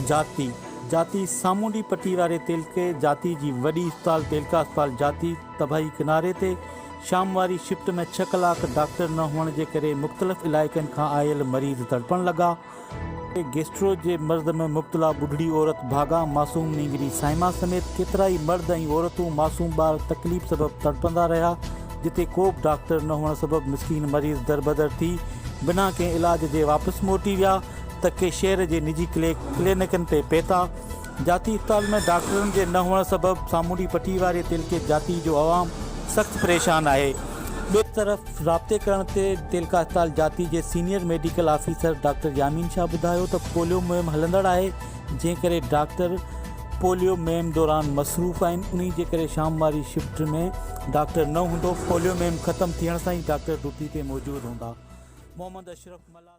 جاتي، جاتي سامونڊي پٽي واري تعلقي جاتي جي وڏي اسپتال تعلقه اسپتال جاتي تباهي ڪناري تي شام واري شفٽ ۾ ڇهه ڪلاڪ ڊاڪٽر نه هئڻ جي ڪري مختلف علائقن کان آيل مريض تڙپڻ لڳا. گيسٽرو جي مرض ۾ مبتلا ٻڍڙي عورت ڀاڳا، معصوم نينگري صائمه سميت ڪيترائي مرد ۽ عورتون معصوم ٻار تڪليف سبب تڙپندا رهيا جتي ڪو به ڊاڪٽر نه هئڻ سبب مسڪين مريض دربدر ٿي بنا ڪنهن علاج جي واپس موٽي ويا ته ڪي شهر جي نجي ڪلينڪن تي پهتا. جاتي اسپتال ۾ ڊاڪٽرن جي نه هئڻ سبب سامونڊي پٽي واري تعلقي جاتي جو عوام سخت پريشان آهي. ٻئي طرف رابطي ڪرڻ تي تعلقه اسپتال جاتي جي senior medical officer doctor Yamin Shah ٻڌايو ته پوليو مهم هلندڙ آهي جنهن ڪري ڊاڪٽر پوليو مهم دوران مصروف آهن انهي جي ڪري شام واري شفٽ ۾ ڊاڪٽر نه هوندو پوليو مهم ختم ٿيڻ سان ئي ڊاڪٽر ڊيوٽي تي موجود هوندا. محمد اشرف ملاح.